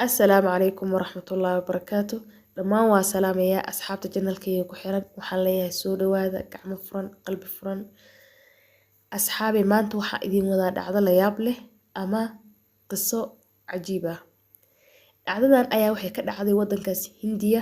Assalaamu calaykum waraxmatullaahi wabarakaatu. Dhammaan waa salaamayaa asxaabta channelkayga ku xiran. Waxaan leeyahay soo dhawaada, gacmo furan, qalbi furan. Asxaabi, maanta waxaa idiin wadaa dhacdo la yaab leh ama qiso cajiib ah. Dhacdadan ayaa waxay ka dhacday wadankaas Hindiya,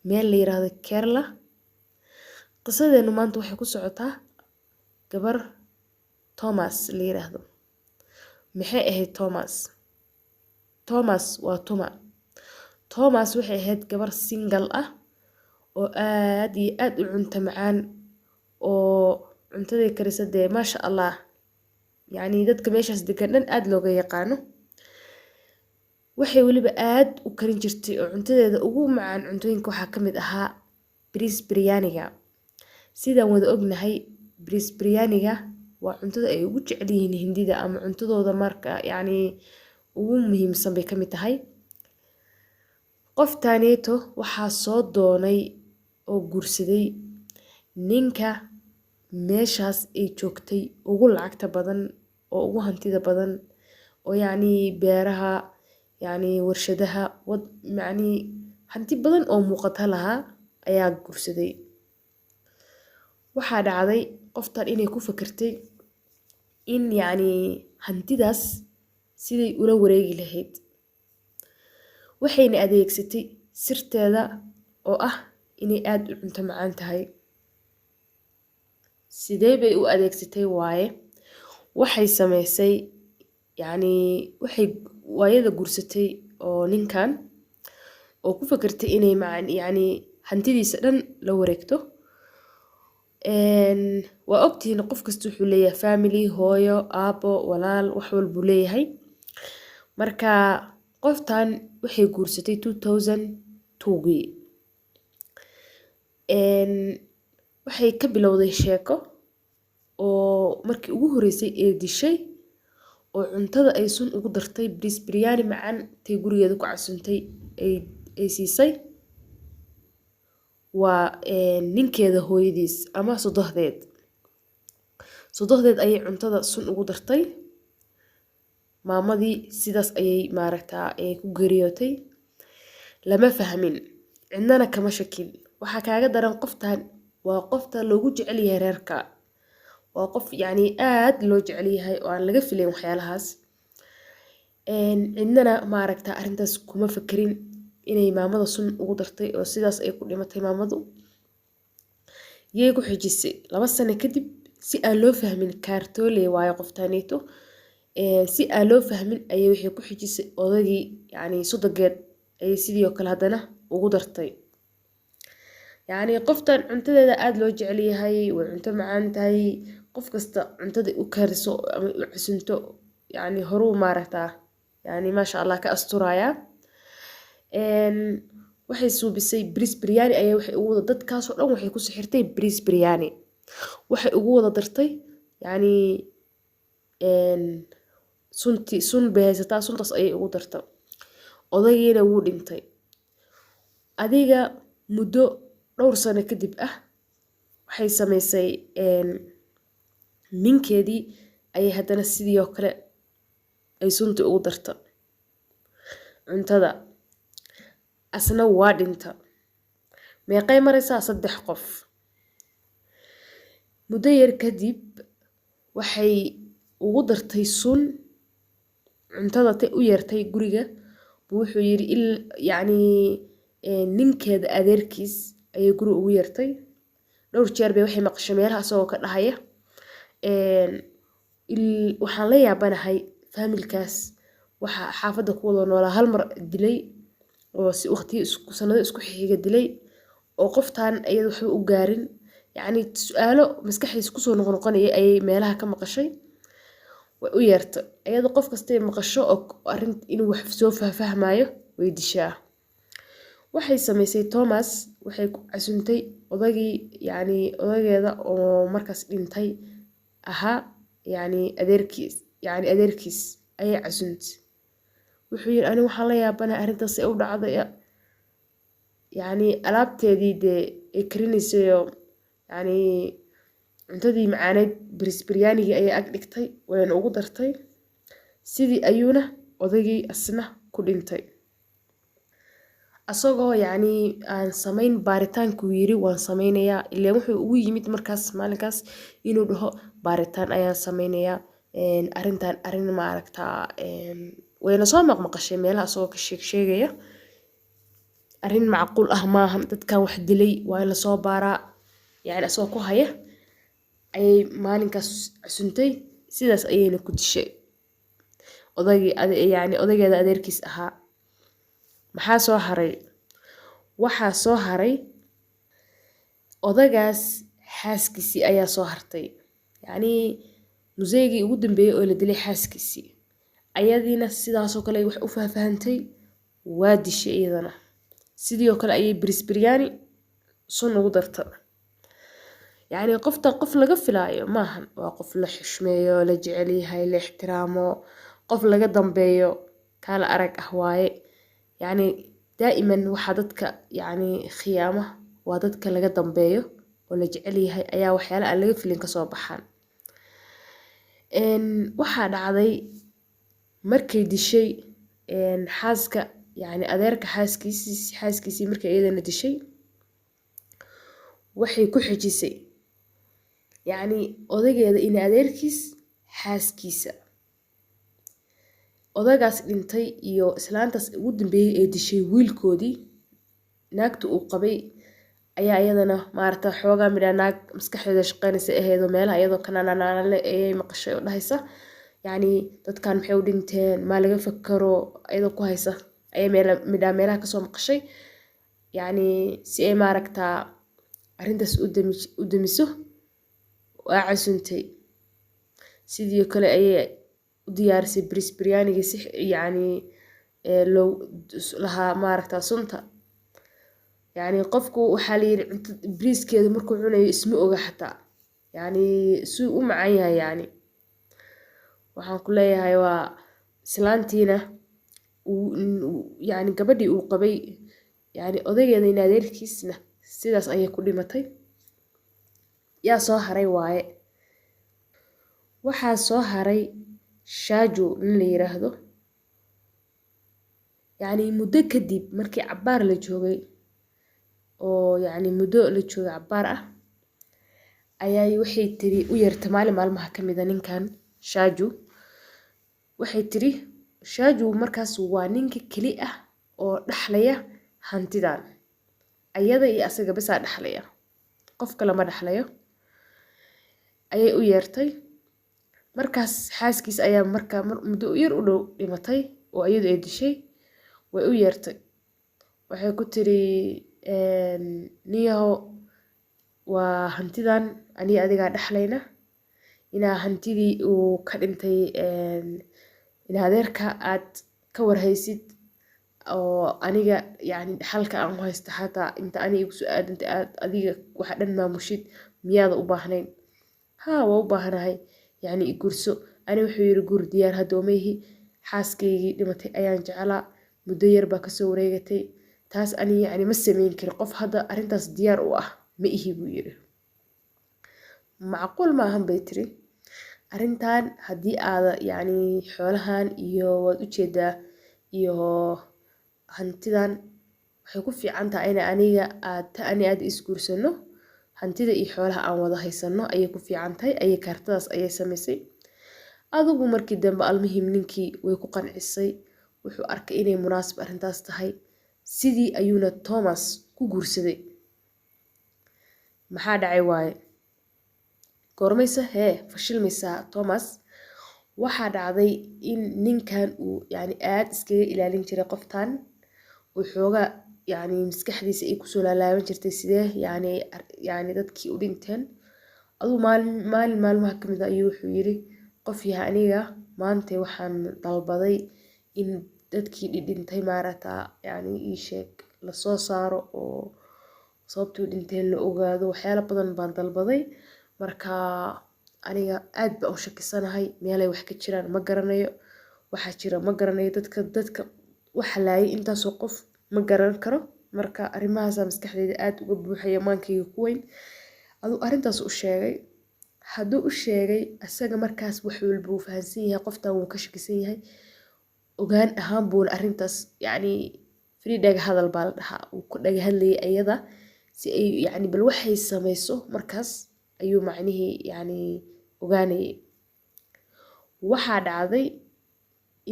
meel la yiraahdo Kerala. Qisadeenu maanta waxay ku socotaa gabar Thomas la yiraahdo. Maxay ahayd Thomas? Thomas waa tuma. Thomas waxay ahayd gabar single ah oo aad iyo aad u cunto macaan, oo cuntaday karisa dee maasha Allah, yacni dadka meeshaas degan dhan aad looga yaqaano. Waxay weliba aad u karin jirtay oo cuntadeeda ugu macaan cuntooyinka waxaa ka mid ahaa bariis biryaniga. Sidaan wada ognahay, bariis biryaniga waa cuntada ay ugu jecel yihiin Hindida ama cuntadooda marka yacni ugu muhiimsan bay ka mid tahay. Qoftaaneeto waxaa soo doonay oo guursaday ninka meeshaas ay joogtay ugu lacagta badan oo ugu hantida badan, oo yacni beeraha, yacni warshadaha, wad yacni hanti badan oo muuqata lahaa ayaa guursaday. Waxaa dhacday qoftan inay ku fikirtay in yacni hantidaas siday ula wareegi lahayd. Waxayna adeegsatay sirteeda oo ah inay aad u cunto macaan tahay. Sidee bay u adeegsatay waaye? Waxay sameysay, yacni waxay waayada guursatay oo ninkan oo ku fikirtay inay macan yacni hantidiisa dhan la wareegto. Waa ogtihiin, qof kasta wuxuu leeyahay family, hooyo, aabo, walaal, wax walbuu leeyahay. Marka qoftan waxay guursatay 2002gii. Waxay ka bilowday sheeko oo markii ugu horeysay ee dishay oo cuntada ay sun ugu dartay, bariis biryani macaan tay gurigeeda ku casuntay ay siisay, waa ninkeeda hooyadiis ama sodohdeed. Sodohdeed ayay cuntada sun ugu dartay. Maamadii sidaas ayay maaragtaa ay ku geeriyootay. Lama fahmin, cidnana kama shakin. Waxaa kaaga daran, qoftan waa qofta loogu jecel yahay reerka, waa qof yacni aad loo jecel yahay oo aan laga filayn waxyaalahaas. Cidnana maaragta arrintaas kuma fakerin inay maamada sun ugu dartay oo sidaas ay ku dhimatay maamadu. Yay ku xijisay 2 sano kadib, si aan loo fahmin kaartooley waayo qoftaneeto, si aan loo fahmin ayay waxay ku xijisay odagii, yacni sodogeed ayay sidii oo kale haddana ugu dartay. Yacni qoftan cuntadeeda aada loo jecel yahay, way cunto macaan tahay. Qof kasta cuntada u kariso ama u casunto, yacni horuu maaragtaa, yacni maasha Allah ka asturayaa. Waxay suubisay bariis biryani ayaa waxay ugu wada dadkaasoo dhan waxay ku sixirtay bariis biryani. Waxay ugu wada dartay yacni sunti, sun bay haysataa, suntaas ayay ugu dartay. Odagiina wuu dhintay. Adiga muddo dhowr sano kadib ah waxay sameysay, ninkeedii ayay haddana sidii oo kale ay sunti ugu darta cuntada, asna waa dhinta. Meeqay maraysaa? Saddex qof. Muddo yar kadib waxay ugu dartay sun cuntada. Tay u yeertay guriga buu wuxuu yiri, yacni ninkeeda adeerkiis ayay guriga ugu yeertay. Dhowr jeer bay waxay maqashay meelaha asagoo ka dhahaya, "Waxaan la yaabanahay faamilkaas, waxaa xaafadda ku wada noolaa hal mar dilay oo si waqtiyo isku sanado isku xiga dilay oo qoftaan iyada waxba u gaarin." Yacni su-aalo maskaxdiisa kusoo noqnoqonayay ayay meelaha ka maqashay. Way u yeertay. Iyada qof kastay maqasho oo arrin inuu wax soo fahfahmayo way dishaa. Waxay samaysay Thomas, waxay ku casuntay odagii, yacni odageeda oo markaas dhintay ahaa, yacni adeerkiis, yacni adeerkiis ayay casuntay. Wuxuu yiri, "Ani waxaan la yaabanahay arrintaas ee u dhacday." Yacni alaabteedii dee ay karinaysayoo, yacni cuntadii macaaneyd, bariis biryaanigii ayay ag dhigtay, wayna ugu dartay. Sidii ayuuna odagii asna ku dhintay. Asagoo yacni aan samayn baaritaankuu yiri waan sameynayaa, ileen wuxuu ugu yimid markaas maalinkaas inuu dhaho baaritaan ayaan sameynayaa. Arrintan arrin ma aragtaa, wayna soo maqmaqashay meelaha asagoo ka sheeg sheegaya, arrin macquul ah maahan, dadkan wax dilay waa in lasoo baaraa, yacni asagoo ku haya ayay maalinkaas casuntay. Sidaas ayayna ku dishay odaygii, yacni odaygeeda adeerkiis ahaa. Maxaa soo haray? Waxaa soo haray odagaas xaaskiisii ayaa soo hartay, yacni museygii ugu dambeeyey oo la dilay xaaskiisii. Ayadiina sidaasoo kale ay wax u faahfaahantay, waa dishay iyadana. Sidii oo kale ayay bariis biryaani sun ugu darta. Yacni qofta qof laga filaayo maahan, waa qof la xushmeeyo, la jecel yahay, la ixtiraamo, qof laga dambeeyo, kaala arag ah waaye. Yacni daa'iman waxaa dadka yacni khiyaama waa dadka laga dambeeyo oo la jecel yahay ayaa waxyaala aan laga filin kasoo baxaan. Waxaa dhacday markay dishay xaaska, yacni adeerka xaaskiisii, markay iyadana dishay, waxay ku xijisay yacni odaygeeda ina adeerkiis xaaskiisa. Odagaas dhintay iyo islaantaas ugu dambeeyey ee dishay wiilkoodii, naagta uu qabay ayaa iyadana maaragta xoogaa midhaa naag maskaxdeeda shaqeynaysa ahayd, oo meelaha iyadoo kananaanale ayay maqashay oo dhahaysa yacni dadkan maxay u dhinteen, maa laga fakaro, iyadoo ku haysa ayay meel midhaa meelaha kasoo maqashay. Yacni si ay maaragtaa arrintaas u damiso, waa casuntay. Sidii kale ayay u diyaarisay bariis biryaanigii si yacni loo lahaa maaragtaa sunta. Yacni qofku waxaa la yiri cunto bariiskeeda markuu cunayo isma oga xataa yacni suu u macaan yahay. Yacni waxaan ku leeyahay waa islaantiina, yacni gabadhii uu qabay, yacni odaygeeda in adeerkiisna, sidaas ayay ku dhimatay. Yaa soo haray waaye? Waxaa soo haray Shaajo nin la yiraahdo. Yacni muddo kadib markii cabbaar la joogay, oo yacni muddo la joogay cabbaar ah, ayay waxay tiri u yeertay maalin maalmaha ka mid a ninkan Shaaju. Waxay tiri, Shaaju markaas waa ninka keli ah oo dhaxlaya hantidan, ayada iyo asaga basaa dhaxlaya, qof kale ma dhaxlayo. Ayay u yeertay markaas. Xaaskiis ayaa markaa muddo yar u dhow dhimatay oo iyadu ay dishay. Way u yeertay, waxay ku tiri, niyahow, waa hantidan aniga adigaa dhaxlayna, inaa hantidii uu ka dhintay in adeerka aad ka warhaysid, oo aniga yacni dhaxalka aan ku haysto xataa inta aniga igu soo aadantay aad adiga waxa dhan maamushid, miyaada u baahnayn? Haa, waa u baahanahay, yacni i guurso. Ani wuxuu yiri guur diyaar hadda uma ihi, xaaskaygii dhimatay ayaan jeclaa, muddo yar baa kasoo wareegatay taas, ani yacni ma sameyn kari, qof hadda arrintaas diyaar u ah ma ihi, buu yiri. Macquul maahan, bay tiri, arrintan haddii aada yacni xoolahan iyo waad ujeedaa iyo hantidan, waxay ku fiican tahay in aniga aad ta ani aad isguursano, hantida iyo xoolaha aan wada haysano ayay ku fiican tahay. Ayay kaartadaas ayay samaysay. Adigu markii dambe almuhim ninkii way ku qancisay, wuxuu arkay inay munaasib arrintaas tahay, sidii ayuuna Thomas ku guursaday. Maxaa dhacay waaye? Goormayse hee fashilmaysaa Thomas? Waxaa dhacday in ninkan uu yacni aad iskaga ilaalin jiray qoftan, uu xoogaa yacni maskaxdiisa ay kusoo laalaaban jirtay sidee yacni dadkii u dhinteen. Aduu maalin maalin maalmaha ka mid ah ayuu wuxuu yiri, qof yahay, aniga maanta waxaan dalbaday in dadkii dhintay maaragta yacni ii sheeg lasoo saaro oo sababtii u dhinteen la ogaado, waxyaalo badan baan dalbaday. Marka aniga aad baan u shakisanahay, meelay wax ka jiraan ma garanayo, waxaa jira ma garanayo, dadka waxa laayay intaasoo qof ma garan karo. Marka arrimahaasaa maskaxdayda aad uga buuxaya, maankayga ku weyn. Aduu arrintaas u sheegay. Hadduu u sheegay, asaga markaas wax walba uu fahansan yahay, qoftan wuu ka shakisan yahay, ogaan ahaan buuna arrintaas yacni Free dhaga hadal baa la dhahaa. Uu ku dhaga hadlayay ayada si ay yacni bal waxay samayso markaas ayuu macnihii yacni ogaanayay. Waxaa dhacday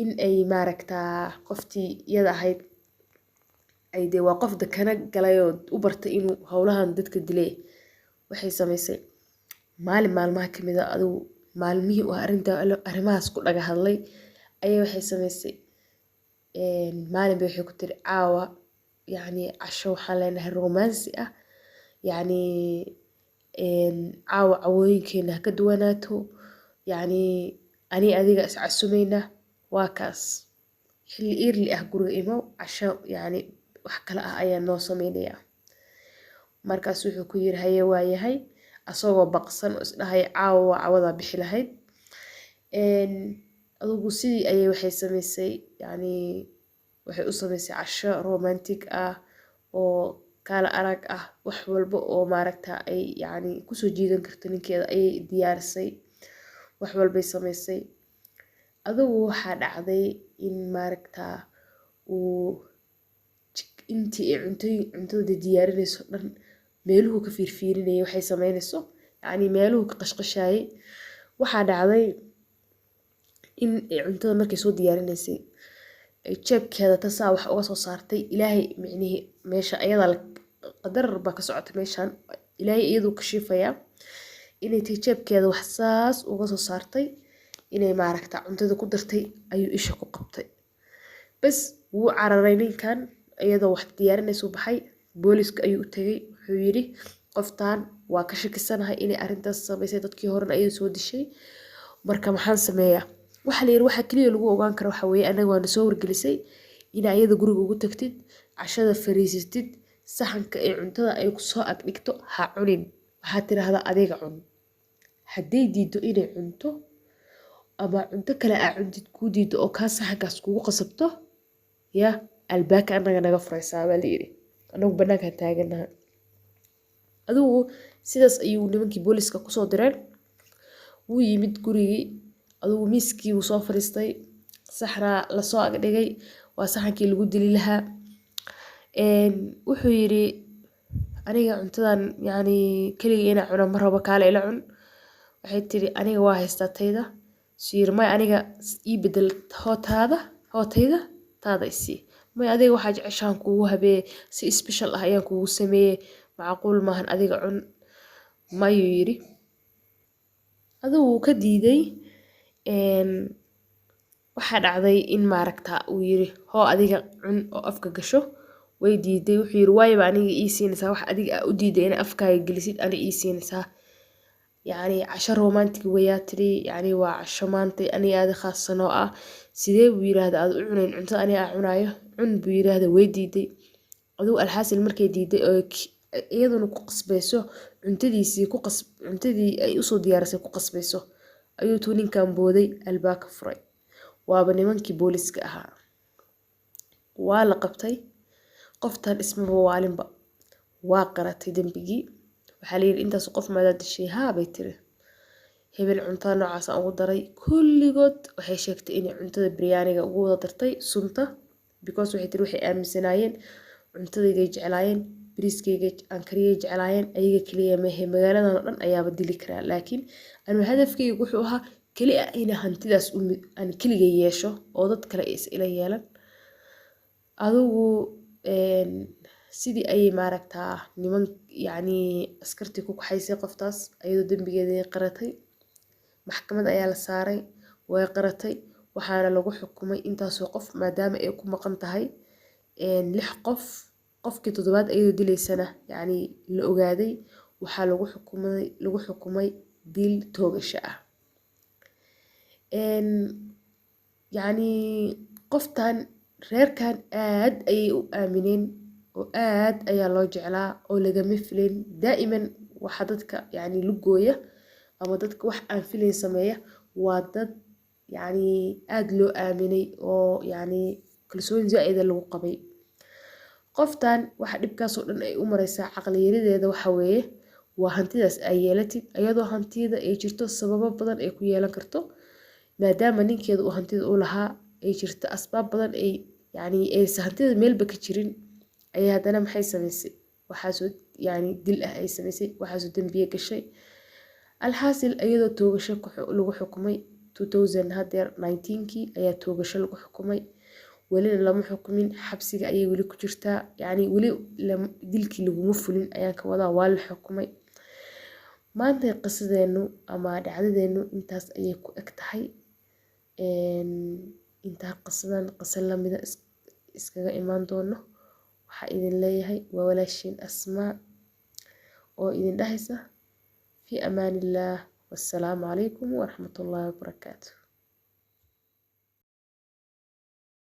in ay maaragtaa qoftii iyada ahayd ay dee waa qof dakana galay oo u bartay inuu howlahan dadka dilay. Waxay samaysay maalin maalmaha kamid a, adigu maalmihii uu arrinta arrimahaas ku dhaga hadlay ayay waxay samaysay, maalin bay waxay ku tiri, "Caawa yacni casho waxaan leenahay romansi ah, yacni caawa cawooyinkeena ha ka duwanaato, yacni ani adiga is casumayna, waa kaas xilli early ah guriga imow, casho yacni wax kale ah ayaan noo sameynayaa." Markaas wuxuu ku yiri, "Haye, waayahay," asagoo baqsan oo isdhahaya caawa waa cawadaa bixi lahayd. Adigu sidii ayay waxay samaysay, yacni waxay u samaysay casho romantic ah oo kala arag ah. Wax walba oo maaragta ay yacni kusoo jiidan karto ninkeeda ayay diyaarisay, wax walbay samaysay. Adigu waxaa dhacday in maaragta uu intii ay cuntooyin cuntada diyaarinayso dhan meeluhu ka fiirfiirinayay waxay sameynayso, yacni meeluhu ka qashqashaayay. Waxaa dhacday in ay cuntada markay soo diyaarinaysay ay jeebkeeda tasaa wax uga soo saartay. Ilaahay micnihii meesha ayada qadar baa ka socota meeshan, Ilaahay iyaduu kashiifayaa inay tay jeebkeeda wax saas uga soo saartay, inay maaragta cuntada ku dartay ayuu isha ku qabtay. Bas, wuu cararay ninkan iyadoo wax diyaarinaysu baxay. Booliska ayuu u tegay, wuxuu yidhi, "Qoftan waa ka shakisanahay inay arrintaas samaysay, dadkii horena ayay soo dishay, marka maxaan sameeyaa?" Waxaa la yidhi, waxaa keliya lagu ogaan karo waxa weeye anaga waana soo wargelisay inaa iyada guriga ugu tagtid, cashada fariisatid, saxanka ee cuntada ay kusoo ag dhigto ha cunin, waxaad tiraahdaa adiga cun. Hadday diiddo inay cunto ama cunto kale aa cuntid kuu diiddo oo kaa saxankaas kugu qasabto, ya albaabka annaga naga furaysaa," baa la yidhi, "anagu banaankaan taaganaha." Adigu sidaas ayuu nimankii booliska kusoo direen. Wuu yimid gurigii, adigu miiskii wuu soo fadhiistay, saxnaa lasoo agdhigay, waa saxankii lagu dili lahaa. Wuxuu yidhi, "Aniga cuntadan yacni keligay inaan cuno ma rabo, kaale ila cun." Waxay tiri, "Aniga waa haystaa tayda." Suu yiri, "May, aniga ii bedel, hootaada hootayda, taada isii." "May, adiga waxaa jeceshaan kugu habeeye, si special ah ayaan kugu sameeyey, macquul maahan, adiga cun." "Mayuu," yiri. Adigu wuu ka diiday. Waxaa dhacday in maaragta uu yiri, "Hoo, adiga cun oo afka gasho." Way diiday. Wuxuu yiri, "Waayaba aniga ii siinaysaa wax adiga aa u diiday inaa afkaaga gelisid, ani ii siinaysaa? Yacni casho romantic wayaa tiri, yacni waa casho maanta aniga aada khaasan oo ah, sidee buu yiraahda aad u cunayn cuntada aniga aa cunaayo? Cun," buu yiraahda. Way diiday. Adigu alxaasil markay diiday oo iyaduna ku qasbayso cuntadiisii, ku qas cuntadii ay usoo diyaarisay ku qasbayso, ayuu tuu ninkan booday albaabka furay. Waaba nimankii booliska ahaa. Waa la qabtay. Qoftan ismaba waalinba, waa qaratay dembigii. Waxaa la yidhi, "Intaas qof maadaa dishay?" "Haa," bay tiri, "hebel cuntada noocaas aan ugu daray kulligood." Waxay sheegtay inay cuntada biryaaniga ugu wada dartay sunta because waxay tiri waxay aaminsanaayeen cuntadayday jeclaayeen, bariiskayga aan kariyay jeclaayeen. Ayaga keliya maahe, magaaladan oo dhan ayaaba dili karaa, laakiin anu hadafkayga wuxuu ahaa keli ah inaa hantidaas aan keligay yeesho oo dad kale is ila yeelan. Adigu sidii ayay maaragtaa niman yacni askartii ku kaxaysay qoftaas ayadoo dembigeedii qaratay. Maxkamad ayaa la saaray, way qaratay, waxaana lagu xukumay intaasoo qof maadaama ay ku maqan tahay lix qof, qofkii toddobaad ayadoo dilaysana yacni la ogaaday, waxaa lagu xukumay dil toogasho ah. Yacni qoftan reerkan aad ayay u aamineen oo aad ayaa loo jeclaa oo lagama filayn. Daa'iman waxa dadka yacni lugooya ama dadka wax aan filayn sameeya waa dad yacni aad loo aaminay oo yacni kalsooni zaa'ida lagu qabay. Qoftan waxa dhibkaas oo dhan ay u mareysaa caqli yarideeda waxa weeye waa hantidaas ay yeelatid, iyadoo hantida ay jirto sababo badan ay ku yeelan karto, maadaama ninkeeda uu hantida u lahaa ay jirto asbaab badan ay yacni. Yacni aysan hantida meelba ka jirin ayay haddana maxay samaysay? Waxaasoo yacni dil ah ay samaysay, waxaasoo dembiye gashay. Alxaasil, iyadoo toogasho lagu xukumay 2000 hadeer 19kii ayaa toogasho lagu xukumay, welina lama xukumin, xabsiga ayay weli ku jirtaa. Yacni weli dilkii laguma fulin ayaan ka wadaa, waa la xukumay. Maanta qisadeenu ama dhacdadeenu intaas ayay ku eg tahay. Intaa qisadan qisa lamida iskaga imaan doono, waxaa idin leeyahay waa walaashiin Asmaa oo idin dhahaysa fi amaanillaah, wassalaamu calaykum waraxmatullaahi wabarakaatu.